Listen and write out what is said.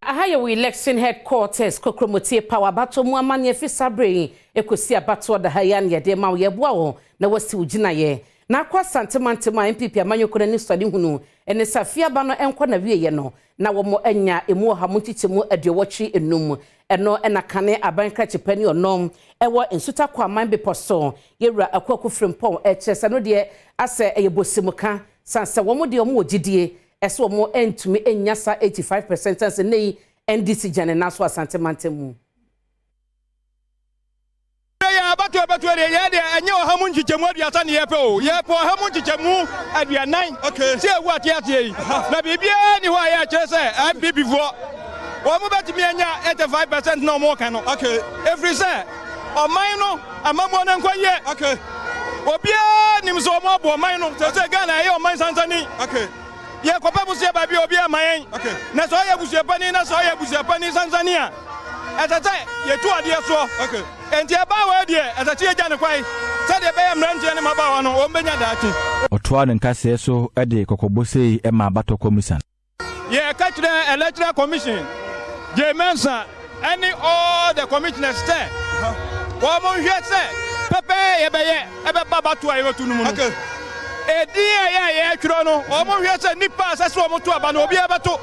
Aha yɛ wɔ election headquarters Kokromotee Power abatoɔ mu amanneɛ fi saa berɛ yi ɛkɔsi abatoɔ da ha yi a na yɛde ma wo. Yɛboa wo na woasi wo gyinaeɛ. Na akɔ Asante mantam a NPP amanyɔkuo no anisoadehunu ne sɛ afe aba no nkɔ n'awieɛ no na wɔn anya ɛmu ɔha mu nkyekyɛmu 85. Ɛno na kane aban krakye panin ɔno ɛwɔ Nsuta Kwaman Bepɔ so Yɛwura Akuaku Frimpong ɛkyerɛ sɛ no deɛ asɛ ɛyɛ bosimuka san sɛ wɔn deɛ wɔn wɔ gyidie ɛsɛ wɔn ntumi nya saa 85% sɛ ne yi NDC gyina ne nan so Asante mantam mu. Yɛ abatoɔ bɛtoɔ deɛ, yɛ deɛ ɛnyɛ 130 ne yɛpɛ o, yɛpɛ 140. Sɛ ɛwu ate aseɛ yi na biribiara ni hɔ a yɛkyerɛ sɛ NPP foɔ wɔn mo bɛtumi anya 85% na wɔn ka no, ɛfiri sɛ ɔman no amammuo no nkɔ yie. Obiara nim sɛ wɔn abo ɔman no sɛ Ghana ɛyɛ ɔman sansani. Yɛkɔpɛ busua baabi a obiara ma yɛn na sɛ ɔyɛ busuapani na sɛ ɔyɛ busuapani sansani a, ɛsɛ sɛ yɛtu adeɛ soɔ. Enti ɛbaa wɔ deɛ, ɛsɛ sɛ yɛgya ne kwan sɛdeɛ ɛbɛyɛ mmeranteɛ ne mmabaawa no wɔn bɛnya daakye. Ɔtoa ne nkaseɛ so de kɔkɔbɔ sei ma abatɔ kɔmisa. Yɛka kyerɛ Electoral Commission, Jean Mensa ɛne all the commissioners sɛ wɔn nhwɛ sɛ pɛpɛɛ yɛbɛyɛ ɛbɛba bato a yɛbɛto no mu no, edin a yɛ a yɛtwerɛ no, wɔn nhwɛ sɛ nipa a ɛsɛ sɛ wɔn to aba no, obiara bɛto.